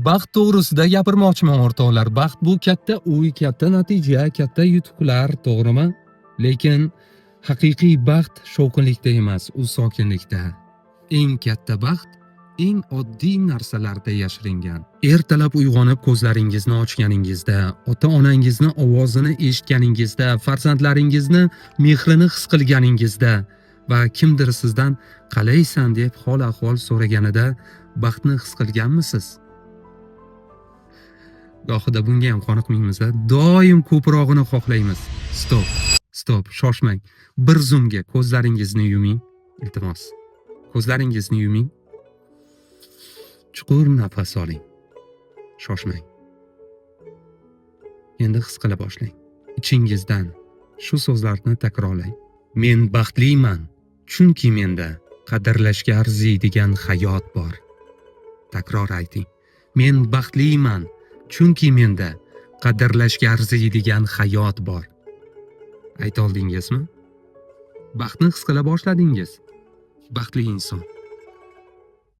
Baxt to'g'risida gapirmoqchiman, o'rtoqlar. Baxt bu katta uy, katta natija, katta yutuqlar, to'g'rimi? Lekin haqiqiy baxt shovqinlikda emas, u sokinlikda. Eng katta baxt eng oddiy narsalarda yashiringan. Ertalab uyg'onib ko'zlaringizni ochganingizda, ota-onangizni ovozini eshitganingizda, farzandlaringizni mehrini his qilganingizda va kimdir sizdan "Qalaysan?" deb hol-ahvol so'raganida baxtni his qilganmisiz? Gohida bunga ham qoniqmaymiz, a? Doim ko'prog'ini xohlaymiz. Стоп, стоп, shoshmang. Bir zumga ko'zlaringizni yuming, iltimos. Ko'zlaringizni yuming. Chuqur nafas oling. Shoshmang. Endi his qila boshlang. Ichingizdan shu so'zlarni takrorlang: "Men baxtliman, chunki menda qadrlashga arziydigan hayot bor." Takror ayting: "Men baxtliman, chunki menda qadrlashga arziydigan hayot bor." Ayta oldingizmi? Baxtni his qila boshladingiz. Baxtli inson.